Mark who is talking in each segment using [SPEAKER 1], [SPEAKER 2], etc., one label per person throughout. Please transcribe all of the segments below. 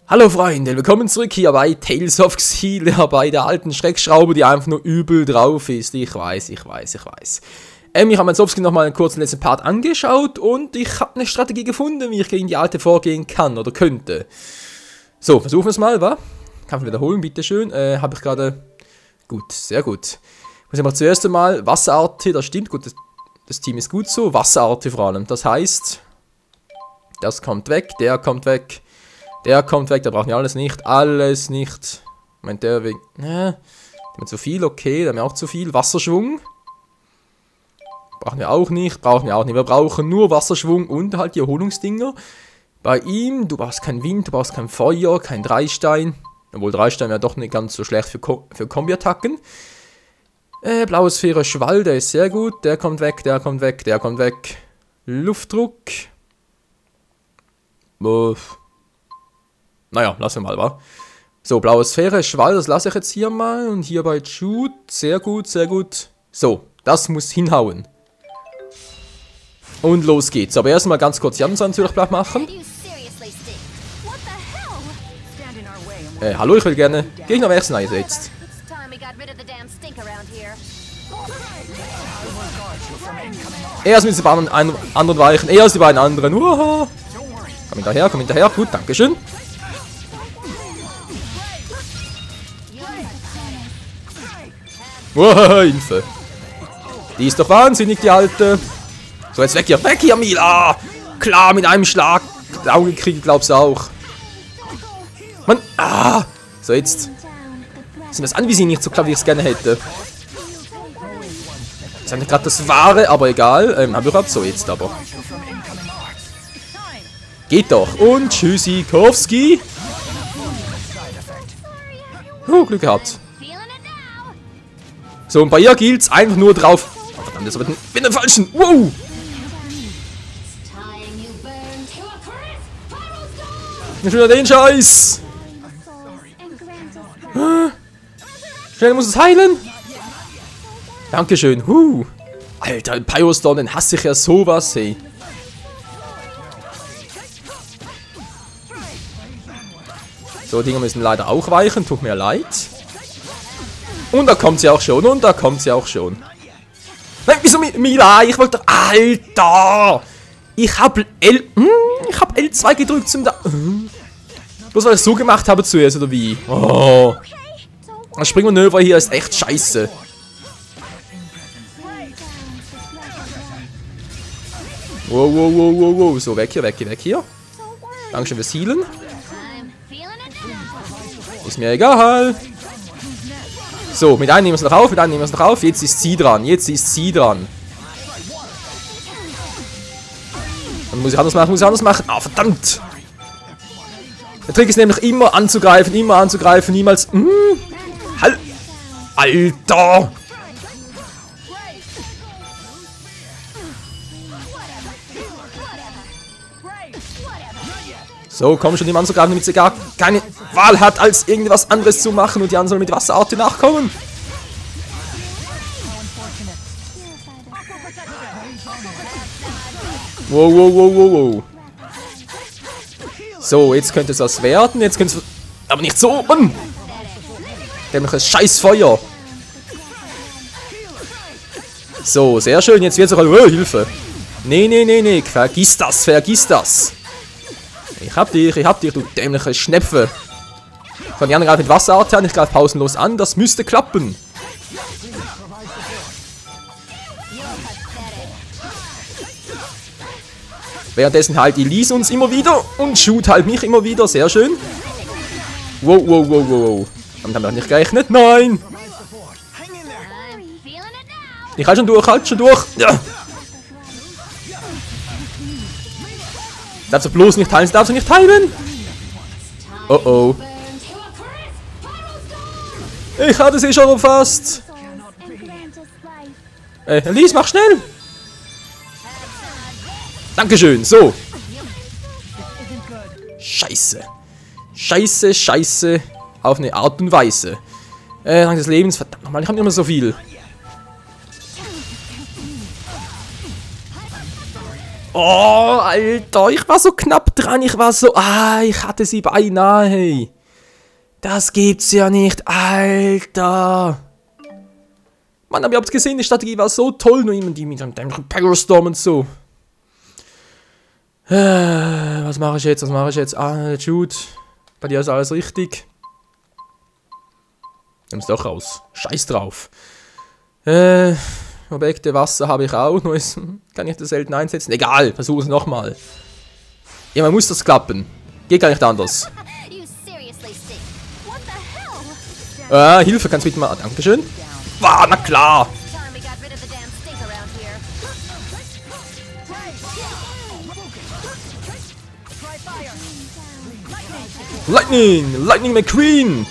[SPEAKER 1] Hallo Freunde, willkommen zurück hier bei Tales of Xillia, bei der alten Schreckschraube, die einfach nur übel drauf ist. Ich weiß. Ich habe mir jetzt offscreen nochmal einen kurzen letzten Part angeschaut und ich habe eine Strategie gefunden, wie ich gegen die alte vorgehen kann oder könnte. So, versuchen wir es mal, wa? Kann ich wiederholen, bitteschön. Habe ich gerade... Gut, sehr gut. Muss ich mal zuerst einmal Wasserarte, das stimmt, gut, das Team ist gut so. Wasserarte vor allem, das heißt... Das kommt weg, der kommt weg. Der kommt weg, da brauchen wir alles nicht. Meint der wegen... Der hat zu viel, okay, der hat mir auch zu viel. Wasserschwung. Brauchen wir auch nicht. Wir brauchen nur Wasserschwung und halt die Erholungsdinger. Bei ihm, du brauchst keinen Wind, du brauchst kein Feuer, kein Dreistein. Obwohl Dreistein wäre doch nicht ganz so schlecht für Kombi-Attacken. Blaue Sphäre Schwall, der ist sehr gut. Der kommt weg. Luftdruck. Naja, lassen wir mal, wa? So, blaue Sphäre, Schwall, das lasse ich jetzt hier mal. Und hier bei Jude, sehr gut. So, das muss hinhauen. Und los geht's. Aber erstmal ganz kurz Jan natürlich platt machen. Hallo, ich will gerne Gegner wechseln einsetzt. Er ist mit den beiden anderen weichen. Er ist die beiden anderen. Uha. Komm hinterher. Gut, dankeschön. Wow, Hilfe. Die ist doch wahnsinnig, die alte. So, jetzt weg hier, Mila. Klar, mit einem Schlag. Auge gekriegt, glaubst du auch. Mann, So, jetzt. Sind das Anvisier nicht so klar, wie ich es gerne hätte. Das ist ja nicht gerade das Wahre, aber egal. Hab ich überhaupt so jetzt aber. Geht doch. Und Tschüssikowski. Glück gehabt. So, und bei ihr gilt's einfach nur drauf. Oh, verdammt, das wird mit dem falschen. Wow! Nicht wieder den Scheiß! Schnell muss es heilen! Dankeschön. Alter, Pyrostorm, den hasse ich ja sowas, hey. So, Dinger müssen leider auch weichen, tut mir leid. Und da kommt sie auch schon, Nein, wieso Mila? Ich wollte doch... Alter! Ich hab L2 gedrückt zum da... Bloß weil ich es so gemacht habe zuerst, oder wie? Oh. Das Springmanöver hier ist echt scheiße. Wow. So, weg hier. Dankeschön fürs Healen. Ist mir egal. So, mit einem nehmen wir es noch auf, Jetzt ist sie dran. Dann muss ich anders machen. Verdammt. Der Trick ist nämlich immer anzugreifen, niemals... Halt. Alter. So, komm schon, ihm anzugreifen, damit sie gar keine Wahl hat, als irgendwas anderes zu machen und die anderen sollen mit Wasserarte nachkommen. Wow. So, jetzt könnte es was werden, aber nicht so, Mann! Dämliches Scheißfeuer. So, sehr schön, jetzt wird es auch... Hilfe! Nee, vergiss das! Ich hab dich, du dämliche Schnepfe. So, die anderen greifen mit Wasserarte an, ich greife pausenlos an, das müsste klappen. Währenddessen halt Elise uns immer wieder und Shoot halt mich immer wieder, sehr schön. Wow. Damit haben wir nicht gerechnet, nein! Ich halt schon durch, Ja. Darfst du bloß nicht teilen, Oh. Ich hatte sie schon fast. Elise, mach schnell. Dankeschön, so. Scheiße. Auf eine Art und Weise. Dank des Lebens, verdammt nochmal, ich habe nicht mehr so viel. Oh, Alter, ich war so knapp dran. Ich war so... ich hatte sie beinahe. Das gibt's ja nicht, Alter. Mann, aber ihr habt gesehen, die Strategie war so toll. Nur immer die mit dem Power Storm und so. Was mache ich jetzt? Jude. Bei dir ist alles richtig. Nimm's doch raus. Scheiß drauf. Objekte, Wasser habe ich auch. Nur kann ich das selten einsetzen. Egal, versuche es nochmal. Ja, man muss das klappen. Geht gar nicht anders. Hilfe, kannst du bitte mal... Dankeschön. Wow, na klar. Lightning McQueen.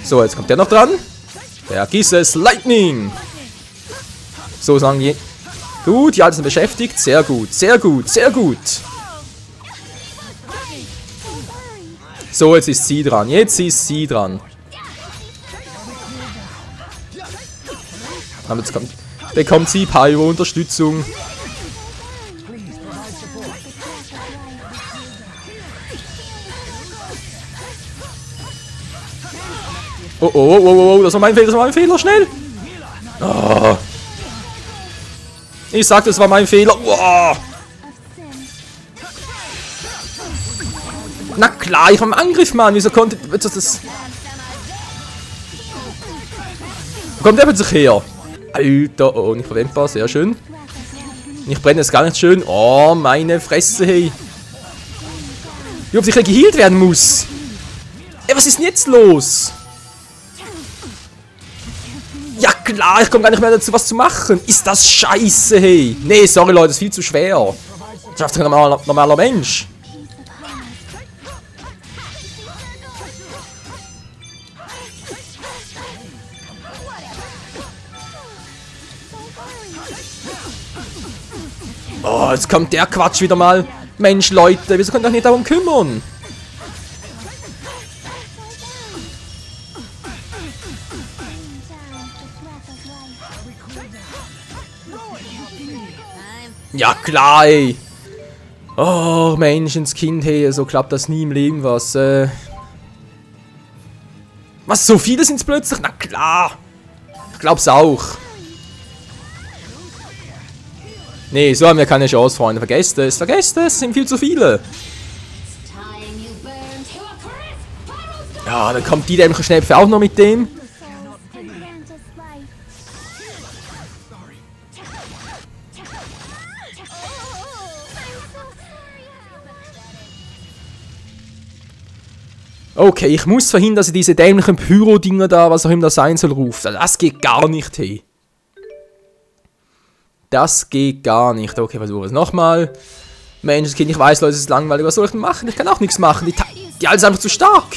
[SPEAKER 1] So, jetzt kommt der noch dran. Vergiss es, Lightning. So, sagen die. Gut, die Alten sind beschäftigt. Sehr gut, sehr gut, sehr gut. So, jetzt ist sie dran. Aber jetzt bekommt sie Pyro-Unterstützung. Oh, das war mein Fehler, schnell! Oh. Ich sagte, das war mein Fehler. Oh. Na klar, ich war im Angriff, Mann. Wieso konnte das... Wo kommt der plötzlich her? Alter, oh, nicht verwendbar, sehr schön. Ich brenne es gar nicht schön. Oh, meine Fresse, hey. Wie ob ich geheilt werden muss. Ey, was ist denn jetzt los? Ja klar, ich komme gar nicht mehr dazu, was zu machen. Ist das scheiße, hey. Nee, sorry Leute, das ist viel zu schwer. Das schafft ein normaler Mensch. Oh, jetzt kommt der Quatsch wieder mal. Mensch, Leute, wieso könnt ihr euch nicht darum kümmern? Ja, klar, ey. Oh, Menschenskind, hey, so klappt das nie im Leben, was, Was, so viele sind's plötzlich? Na klar. Ich glaub's auch. Nee, so haben wir keine Chance, Freunde. Vergesst es, es sind viel zu viele. Ja, dann kommt die dämliche Schnäpfe auch noch mit dem. Okay, ich muss verhindern, dass sie diese dämlichen Pyro-Dinger da, was auch immer das sein soll, ruft. Das geht gar nicht, hey. Das geht gar nicht. Okay, versuche es nochmal. Menschenskind, ich weiß, Leute, es ist langweilig. Was soll ich denn machen? Ich kann auch nichts machen. Die Alte ist einfach zu stark.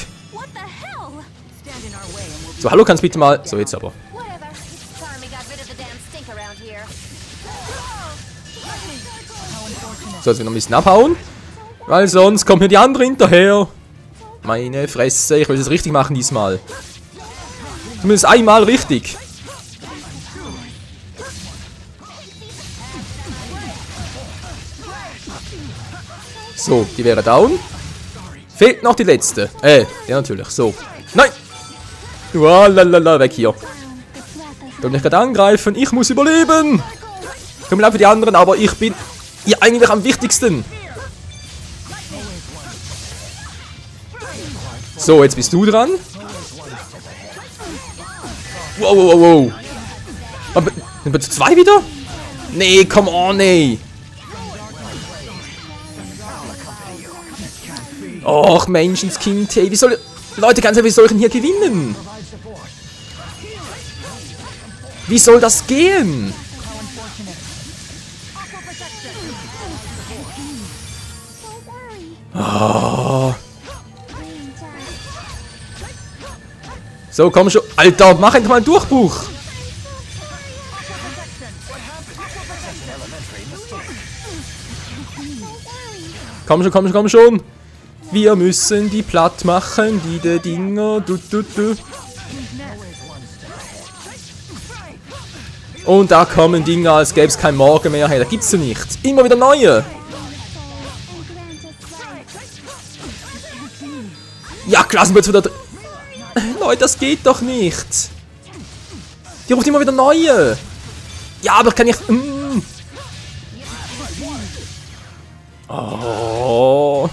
[SPEAKER 1] So, hallo, kannst bitte mal... So, jetzt aber. So, jetzt wieder ein bisschen abhauen. Weil sonst kommt mir die andere hinterher. Meine Fresse, ich will es richtig machen diesmal. Zumindest einmal richtig. So, die wäre down. Fehlt noch die letzte. Ja natürlich, so. Nein! Lalala, weg hier. Ich will mich gerade angreifen, ich muss überleben. Tut mir leid für die anderen, aber ich bin hier eigentlich am wichtigsten. So, jetzt bist du dran. Wow. Sind wir zu zwei wieder? Nee, come on, ey. Och, Menschenskind, hey, wie soll... Leute, ganz ehrlich, wie soll ich denn hier gewinnen? Wie soll das gehen? Oh. So, komm schon. Alter, mach endlich mal einen Durchbruch. Komm schon. Wir müssen die platt machen, die Dinger. Und da kommen Dinge, als gäbe es kein Morgen mehr. Hey, da gibt's ja nichts. Immer wieder neue. Ja, Klassenplatz wieder. Leute, das geht doch nicht. Die ruft immer wieder neue. Ja, aber kann ich. Oh.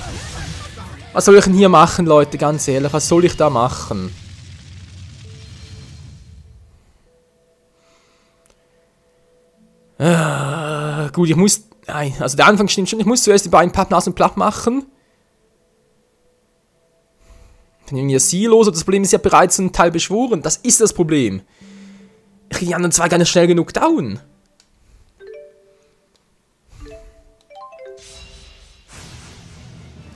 [SPEAKER 1] Was soll ich denn hier machen, Leute? Ganz ehrlich, was soll ich da machen? Gut, ich muss. Nein, also der Anfang stimmt schon. Ich muss zuerst die beiden Pappnasen platt machen. Dann irgendwie siehlos. Das Problem ist ja bereits ein Teil beschworen. Das ist das Problem. Ich kriege die anderen zwei gar nicht schnell genug down.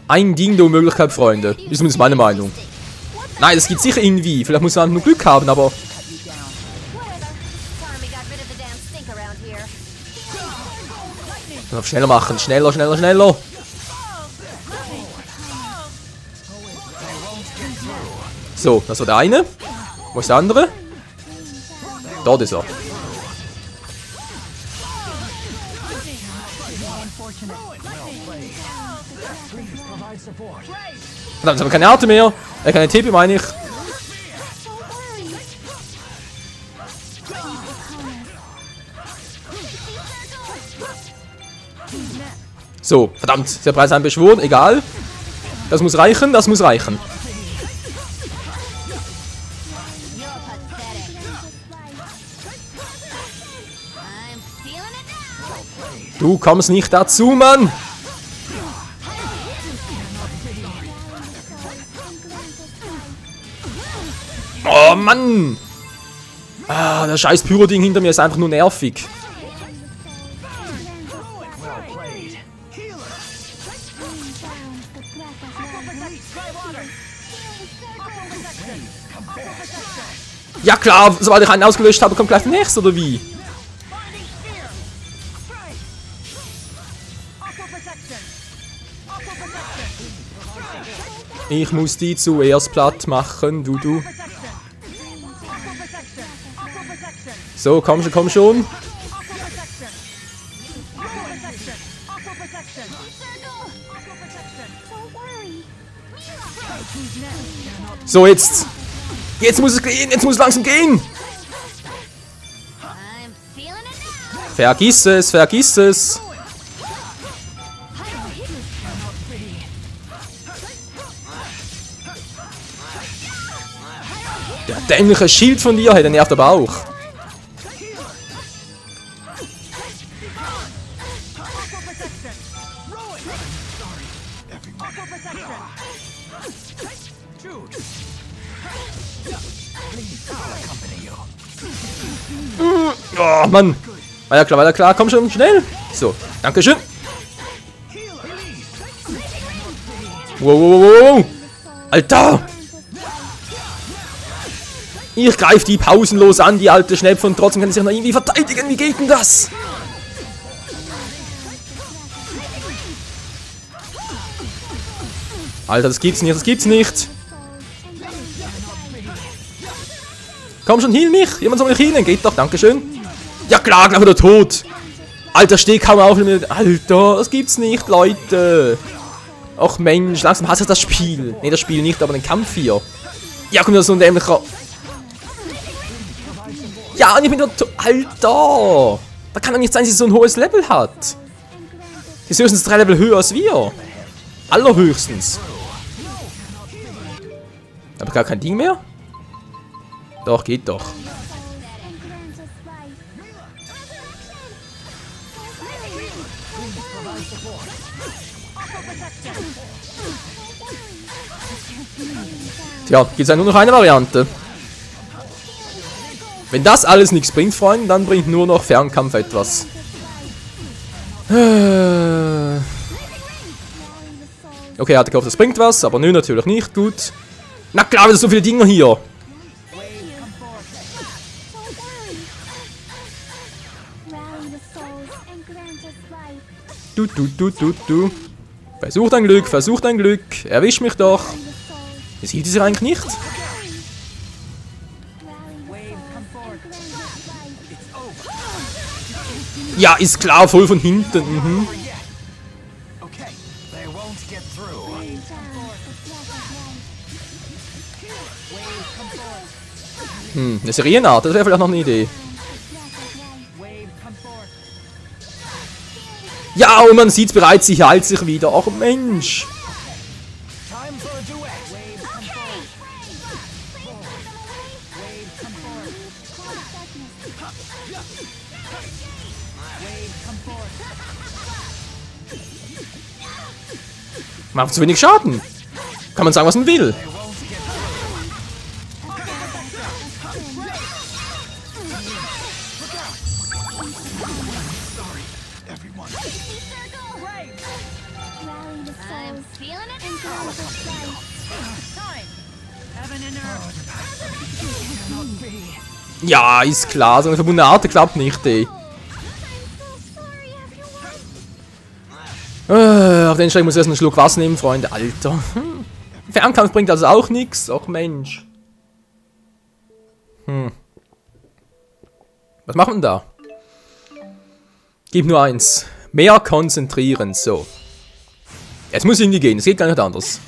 [SPEAKER 1] Ein Ding-Dong-Möglichkeit, Freunde. Ist zumindest meine Meinung. Nein, das geht sicher irgendwie. Vielleicht muss man nur Glück haben, aber. Schneller machen. Schneller, schneller, schneller. So, das war der eine. Wo ist der andere? Dort ist er. Verdammt, jetzt haben wir keine Arte mehr. Keine TP, meine ich. So, verdammt, ist der Preis beschworen, egal. Das muss reichen, das muss reichen. Du kommst nicht dazu, Mann! Oh, Mann! Ah, das scheiß Pyro-Ding hinter mir ist einfach nur nervig. Ja klar, sobald ich einen ausgelöscht habe, kommt gleich der nächste, oder wie? Ich muss die zuerst platt machen, du. So, komm schon, komm schon. So, jetzt. Jetzt muss es gehen, jetzt muss es langsam gehen. Vergiss es, vergiss es. Der dämliche Schild von dir, hey, der nervt aber auch. Oh, Mann. Weiter klar, komm schon, schnell. So, dankeschön. Wow. Alter. Ich greife die pausenlos an, die alte Schnepfe, und trotzdem kann sie sich noch irgendwie verteidigen. Wie geht denn das? Alter, das gibt's nicht, das gibt's nicht. Komm schon, heal mich. Jemand soll mich healen. Geht doch, dankeschön. Ja klar, gleich wieder tot. Alter, steh kaum auf. Alter, das gibt's nicht, Leute. Och Mensch, langsam hasse ich das Spiel. Ne, das Spiel nicht, aber den Kampf hier. Ja, komm, das ist so ein dämlicher... Ja, und ich bin dort... Alter! Da kann doch nicht sein, dass sie so ein hohes Level hat. Sie ist höchstens 3 Level höher als wir. Allerhöchstens. Aber gar kein Ding mehr? Doch, geht doch. Tja, gibt es ja nur noch eine Variante. Wenn das alles nichts bringt, Freunde, dann bringt nur noch Fernkampf etwas. Okay, er hat gehofft, das bringt was, aber nö, natürlich nicht. Gut. Na klar, wieder so viele Dinger hier. Du. Versuch dein Glück, versuch dein Glück. Erwisch mich doch. Sieht sie eigentlich nicht? Ja, ist klar, voll von hinten. Mhm. Eine Serienart, das wäre vielleicht noch eine Idee. Ja, und man sieht bereits, sie heilt sich wieder. Ach Mensch. Macht zu wenig Schaden. Kann man sagen, was man will. Ja, ist klar, so eine verbundene Art klappt nicht, ey. Auf den Schreck muss ich erst einen Schluck Wasser nehmen, Freunde. Alter. Fernkampf bringt also auch nichts. Ach Mensch. Was macht man da? Gib nur eins. Mehr konzentrieren. So. Jetzt muss irgendwie gehen. Es geht gar nicht anders.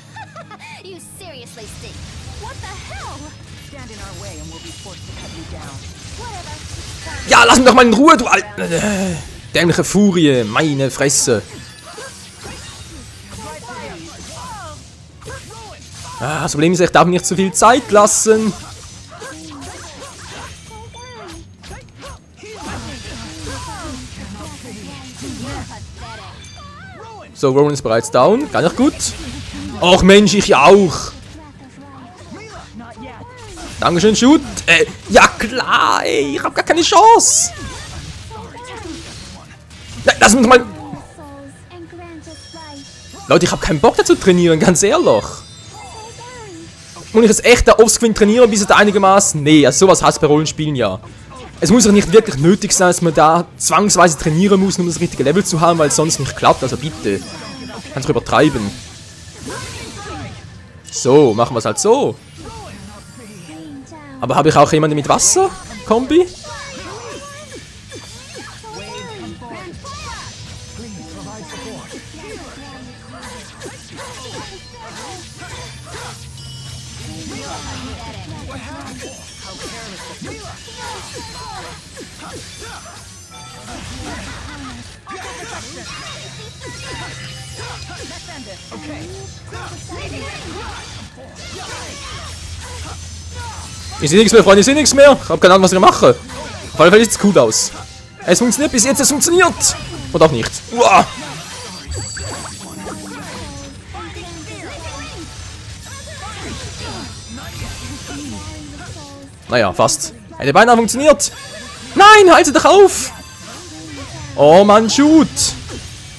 [SPEAKER 1] Ja, lass mich doch mal in Ruhe, du dämliche Furie. Meine Fresse. Das Problem ist, ich darf mir nicht zu viel Zeit lassen. So, Rowan ist bereits down. Gar nicht gut. Och Mensch, ich auch. Dankeschön, Shoot. Ja klar, ey. Ich hab gar keine Chance. Nein, lass mich doch mal... Leute, ich hab keinen Bock dazu trainieren, ganz ehrlich. Muss ich jetzt echt da offscreen trainieren, bis es da einigermaßen... Nee, also sowas heißt bei Rollenspielen ja. Es muss doch nicht wirklich nötig sein, dass man da zwangsweise trainieren muss, um das richtige Level zu haben, weil es sonst nicht klappt. Also bitte. Kannst du übertreiben. So, machen wir es halt so. Aber habe ich auch jemanden mit Wasser? Kombi? Ich sehe nichts mehr, Freunde, ich sehe nichts mehr. Ich habe keine Ahnung, was ich mache. Auf jeden Fall sieht es cool aus. Es funktioniert bis jetzt, es funktioniert. Und auch nicht. Uah. Naja, fast. Hätte beinahe funktioniert. Nein, halte doch auf. Oh Mann, Shoot.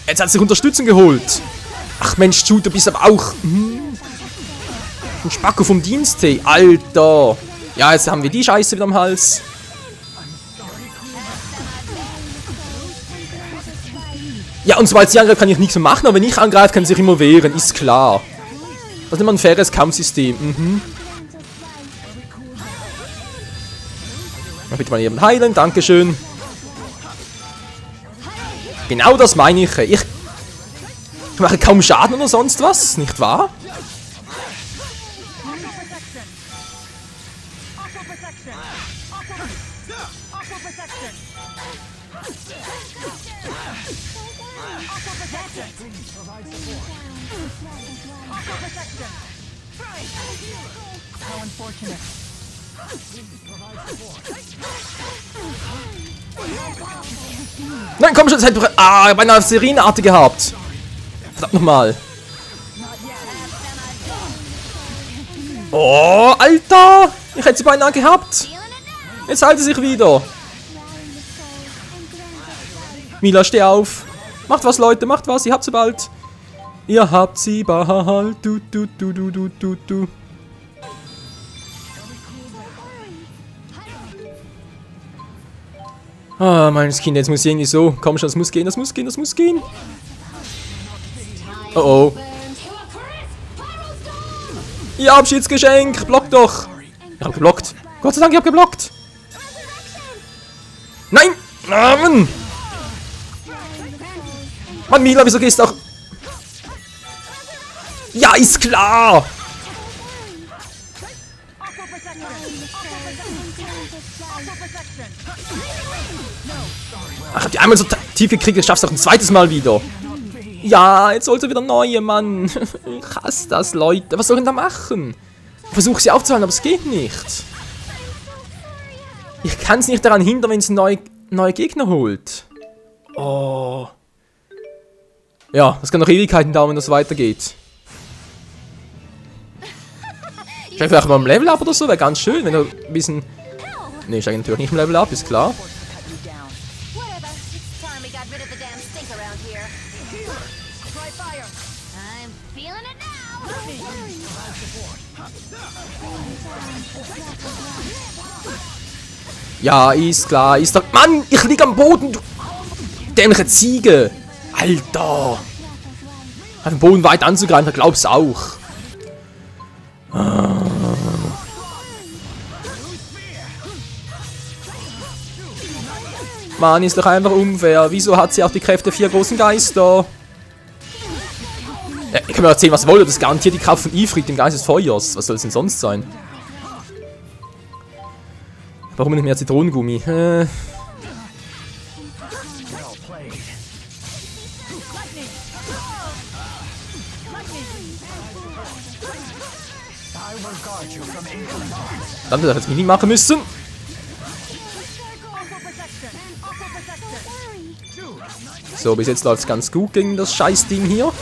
[SPEAKER 1] Jetzt hat sich Unterstützung geholt. Ach Mensch, Shoot, du bist aber auch... Ein Spacko vom Dienst, hey. Alter. Ja, jetzt haben wir die Scheiße wieder am Hals. Ja, und sobald sie angreift, kann ich nichts mehr machen, aber wenn ich angreife, kann sie sich immer wehren. Ist klar. Das ist immer ein faires Kampfsystem. Bitte mal eben heilen, dankeschön. Genau das meine ich. Ich mache kaum Schaden oder sonst was, nicht wahr? Nein, komm schon, Zeit. Ah, beinahe Serienarte gehabt. Verdammt nochmal. Oh, Alter. Ich hätte sie beinahe gehabt. Jetzt halte sich wieder. Mila, steh auf. Macht was, Leute, macht was. Ihr habt sie bald. Ihr habt sie bald. Du. Ah, meines Kind, jetzt muss irgendwie so. Komm schon, das muss gehen, das muss gehen, das muss gehen. Oh oh. Ihr Abschiedsgeschenk, block doch. Ich hab geblockt. Gott sei Dank, ich hab geblockt. Nein! Mann! Mann, Mila, wieso gehst du auch... Ja, ist klar! Ach, hab die einmal so tief gekriegt, jetzt schaffst du auch ein zweites Mal wieder. Ja, jetzt sollte wieder neue, Mann. Ich hasse das, Leute. Was soll ich denn da machen? Ich versuche sie aufzuhalten, aber es geht nicht. Ich kann es nicht daran hindern, wenn es neue Gegner holt. Oh. Ja, das kann noch Ewigkeiten dauern, wenn das weitergeht. Vielleicht mal im Level Up oder so, wäre ganz schön, wenn er ein bisschen... Ne, ich steige natürlich nicht im Level Up, ist klar. Ja, ist klar, ist doch... Mann, ich lieg am Boden, du... Dämliche Ziege! Alter! Hat den Boden weit anzugreifen, da glaubst du auch. Mann, ist doch einfach unfair. Wieso hat sie auch die Kräfte 4 großen Geister? Ja, ich kann mir erzählen, was wollt ihr. Das ist garantiert die Kraft von Ifrit, dem Geist des Feuers. Was soll es denn sonst sein? Warum nicht mehr Zitronengummi? Dann hätte ich das Mini machen müssen. So, bis jetzt läuft es ganz gut gegen das Scheißding hier.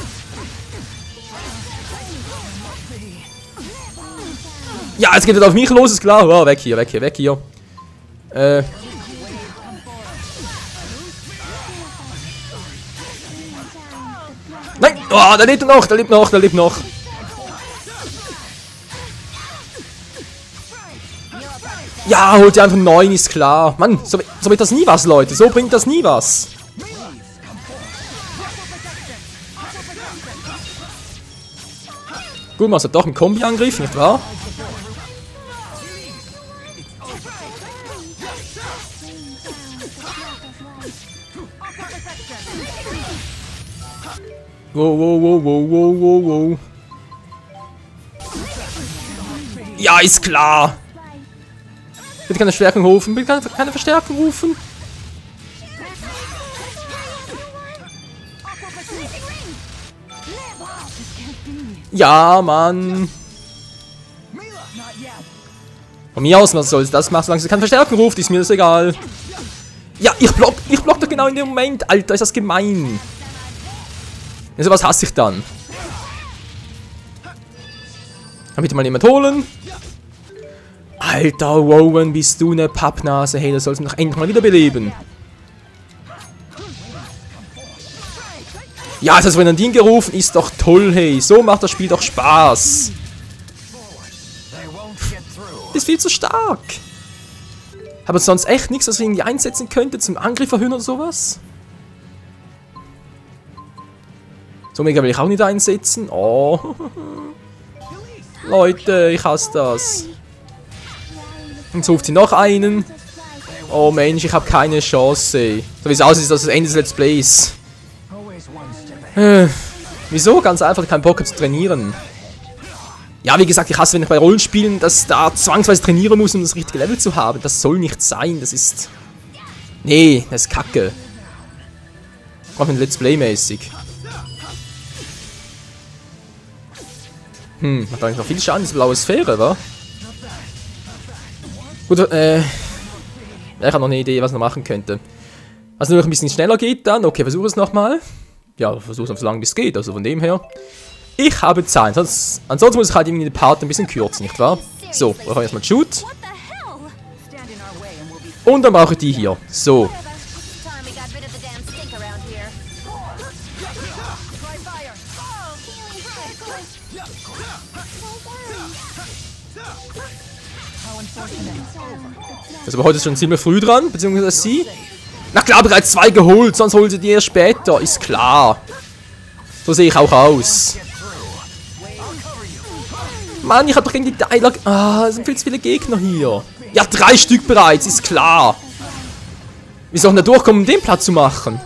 [SPEAKER 1] Ja, jetzt geht es auf mich los, ist klar. Oh, weg hier, weg hier, weg hier. Nein! Oh, da lebt er noch, da lebt noch, da lebt noch. Ja, holt ihr einfach 9, ist klar. Mann, so bringt das nie was, Leute. So bringt das nie was. Gut, man hat doch einen Kombi-Angriff, nicht wahr? Wow, wow, wow, wow, wow, wow, wow. Ja, ist klar. Bitte keine Verstärkung rufen, bitte keine Verstärkung rufen. Ja, Mann. Von mir aus, was soll das machen, solange sie keine Verstärkung ruft, ist mir das egal. Ja, ich block doch genau in dem Moment. Alter, ist das gemein. Also was hasse ich dann? Kann bitte mal jemand holen? Alter, Rowan, bist du eine Pappnase? Hey, das sollst du doch endlich mal wiederbeleben. Ja, jetzt hast du Renandin gerufen, ist doch toll, hey. So macht das Spiel doch Spaß. Ist viel zu stark. Aber sonst echt nichts, was wir irgendwie einsetzen könnte zum Angriff erhöhen oder sowas? So mega will ich auch nicht einsetzen. Oh. Leute, ich hasse das. Jetzt ruft sie noch einen. Oh Mensch, ich habe keine Chance. So wie es aussieht, ist das Ende des Let's Plays. Wieso? Ganz einfach, keinen Bock zu trainieren. Ja, wie gesagt, ich hasse, wenn ich bei Rollenspielen das da zwangsweise trainieren muss, um das richtige Level zu haben. Das soll nicht sein, das ist... Nee, das ist Kacke. Mach ein Let's Play mäßig. Macht eigentlich noch viel Schaden, diese blaue Sphäre, wa? Gut, ich habe noch eine Idee, was ich noch machen könnte. Also, nur noch ein bisschen schneller geht dann. Okay, versuche es nochmal. Ja, versuche es so lange bis es geht, also von dem her. Ich habe Zeit, ansonsten muss ich halt irgendwie den Part ein bisschen kürzen, nicht wahr? So, wir haben erstmal Shoot. Und dann brauche ich die hier. So. Das ist aber heute schon ziemlich früh dran, beziehungsweise sie. Na klar, bereits 2 geholt, sonst holt sie die erst später, ist klar. So sehe ich auch aus. Mann, ich habe doch gegen die Dialog... Ah, es sind viel zu viele Gegner hier. Ja, 3 Stück bereits, ist klar. Wie soll denn da durchkommen, um den Platz zu machen?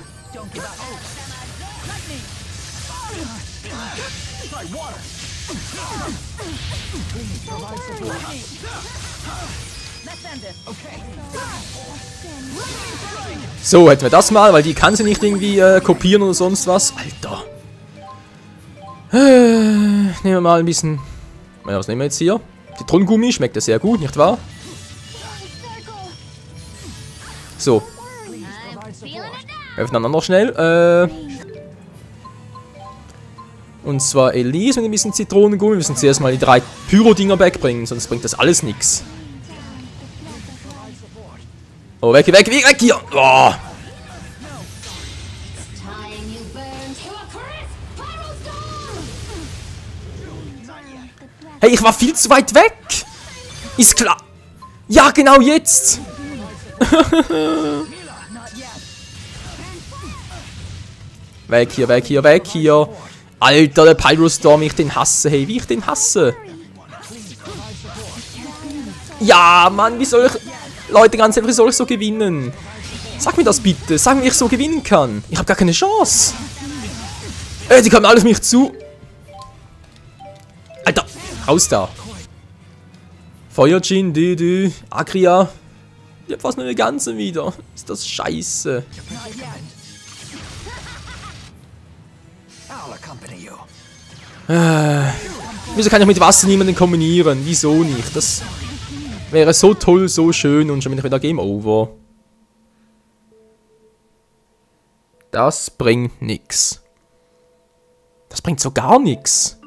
[SPEAKER 1] So, hätten wir das mal, weil die kann sie nicht irgendwie kopieren oder sonst was. Alter. Nehmen wir mal ein bisschen... Ja, was nehmen wir jetzt hier? Zitronengummi, schmeckt ja sehr gut, nicht wahr? So. Öffnen wir noch schnell. Und zwar Elise mit ein bisschen Zitronengummi. Wir müssen zuerst mal die 3 Pyro-Dinger wegbringen, sonst bringt das alles nichts. Oh, weg hier! Oh. Hey, ich war viel zu weit weg! Ist klar! Ja, genau jetzt! Weg hier! Alter, der Pyrostorm, ich den hasse, hey, wie ich den hasse! Ja, Mann, wie soll ich... Leute, ganz ehrlich, wie soll ich so gewinnen? Sag mir das bitte. Sag mir, wie ich so gewinnen kann. Ich habe gar keine Chance. Die kommen alle auf mich zu. Alter, raus da. Feuerjin, Dü, Agria. Ich hab fast nur eine ganze wieder. Ist das scheiße. Wieso kann ich mit Wasser niemanden kombinieren? Wieso nicht? Das... wäre so toll, so schön und schon bin ich wieder Game Over. Das bringt nix. Das bringt so gar nix.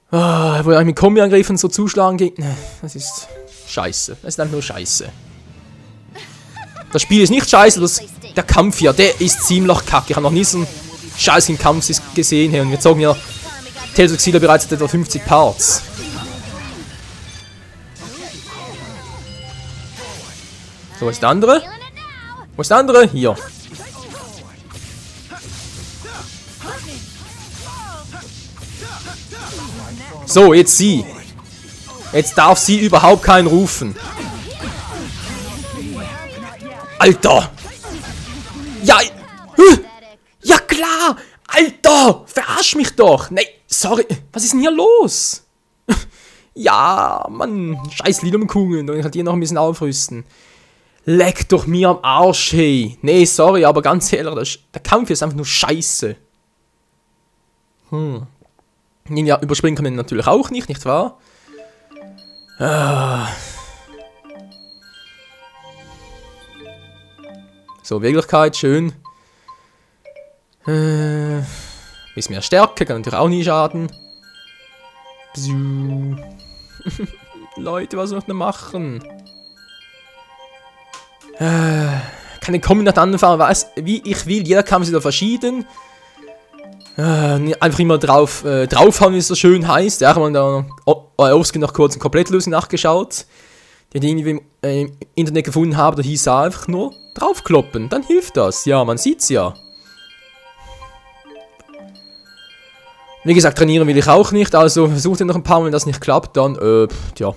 [SPEAKER 1] Wo ich mit Kombi-Angriffen so zuschlagen geht. Das ist scheiße. Das ist einfach nur scheiße. Das Spiel ist nicht scheiße, der Kampf hier, der ist ziemlich kacke. Ich habe noch nie so einen scheißen Kampf gesehen. Und wir zogen ja Tales of Xillia bereits etwa 50 Parts. So, wo ist der andere? Wo ist der andere? Hier. So, jetzt sie. Jetzt darf sie überhaupt keinen rufen. Alter! Ja! Ja klar! Alter! Verarsch mich doch! Nee, sorry. Was ist denn hier los? Ja, Mann. Scheiß Lidumkungen. Und ich kann die noch ein bisschen aufrüsten. Leck doch mir am Arsch, hey. Nee, sorry, aber ganz ehrlich, der Kampf ist einfach nur scheiße. Ja, überspringen kann man natürlich auch nicht wahr? So, Wirklichkeit, schön. Bisschen mehr Stärke, kann natürlich auch nie schaden. Leute, was soll ich denn machen? Kann ich kommen nacheinander fahren, weiß wie ich will. Jeder Kampf ist wieder verschieden. Einfach immer draufhauen, wie es so schön heißt. Ja, haben wir da Orowski noch kurz eine Komplettlösung nachgeschaut. Die ich irgendwie im Internet gefunden habe, da hieß er einfach nur draufkloppen. Dann hilft das. Ja, man sieht's ja. Wie gesagt, trainieren will ich auch nicht, also versucht ihr noch ein paar Mal, wenn das nicht klappt, dann, tja.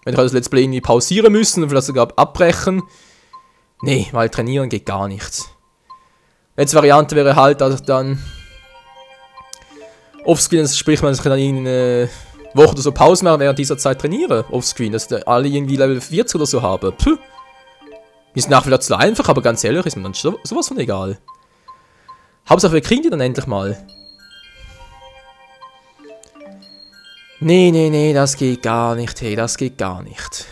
[SPEAKER 1] Wenn ich das Let's Play irgendwie pausieren müssen und vielleicht sogar abbrechen. Nee, weil trainieren geht gar nicht. Letzte Variante wäre halt, dass ich dann offscreen, sprich, man sich dann in eine Woche oder so Pause machen, während dieser Zeit trainiere, offscreen, dass ich alle irgendwie Level 40 oder so habe. Puh. Ist nach wieder zu einfach, aber ganz ehrlich, ist mir dann sowas von egal. Hauptsache, wir kriegen die dann endlich mal. Nee, das geht gar nicht, hey, das geht gar nicht.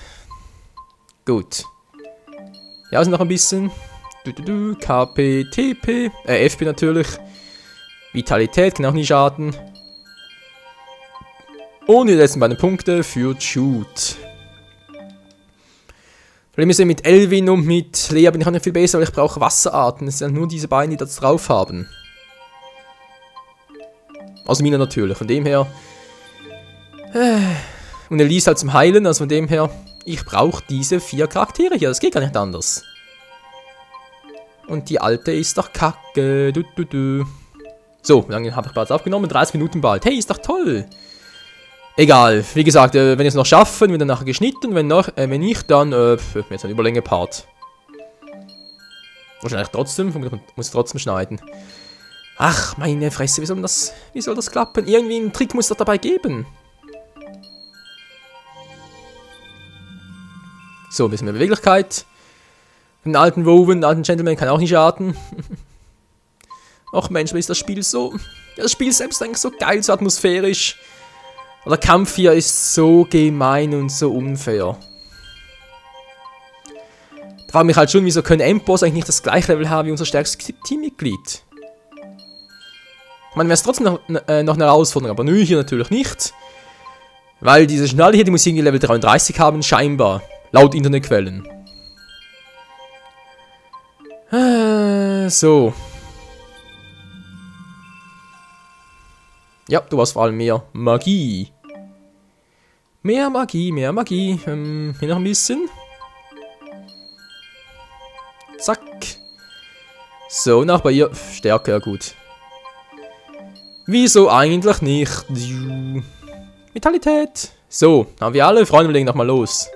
[SPEAKER 1] Gut. Ja, also noch ein bisschen. KP, TP, FP natürlich. Vitalität, kann auch nie schaden. Und die letzten beiden Punkte für Shoot. Problem ist ja mit Elvin und mit Lea bin ich auch nicht viel besser, weil ich brauche Wasserarten. Es sind nur diese beiden, die das drauf haben. Also Mina natürlich, von dem her. Und Elise halt zum Heilen, also von dem her, ich brauche diese 4 Charaktere hier, das geht gar nicht anders. Und die alte ist doch kacke. So, wie lange habe ich bereits aufgenommen? 30 Minuten bald. Hey, ist doch toll. Egal, wie gesagt, wenn ich es noch schaffe, wird dann nachher geschnitten, wenn nicht, dann, jetzt ein Überlänge-Part. Wahrscheinlich trotzdem, muss trotzdem schneiden. Ach, meine Fresse, wie soll das klappen? Irgendwie einen Trick muss es doch dabei geben. So, ein bisschen mehr Beweglichkeit. Den alten Woven, den alten Gentleman kann auch nicht schaden. Ach Mensch, wie ist das Spiel so? Ja, das Spiel selbst ist eigentlich so geil, so atmosphärisch. Aber der Kampf hier ist so gemein und so unfair. Da frage ich mich halt schon, wieso können Endboss eigentlich nicht das gleiche Level haben wie unser stärkstes Teammitglied? Ich meine, wäre es trotzdem noch eine Herausforderung, aber nö, hier natürlich nicht. Weil diese Schnalle hier, die muss irgendwie Level 33 haben, scheinbar. Laut Internetquellen. So. Ja, du hast vor allem mehr Magie. Mehr Magie, mehr Magie. Hier noch ein bisschen. Zack. So, nach bei ihr. Stärke, ja gut. Wieso eigentlich nicht? Vitalität. So, haben wir alle. Freunde, wir legen nochmal los.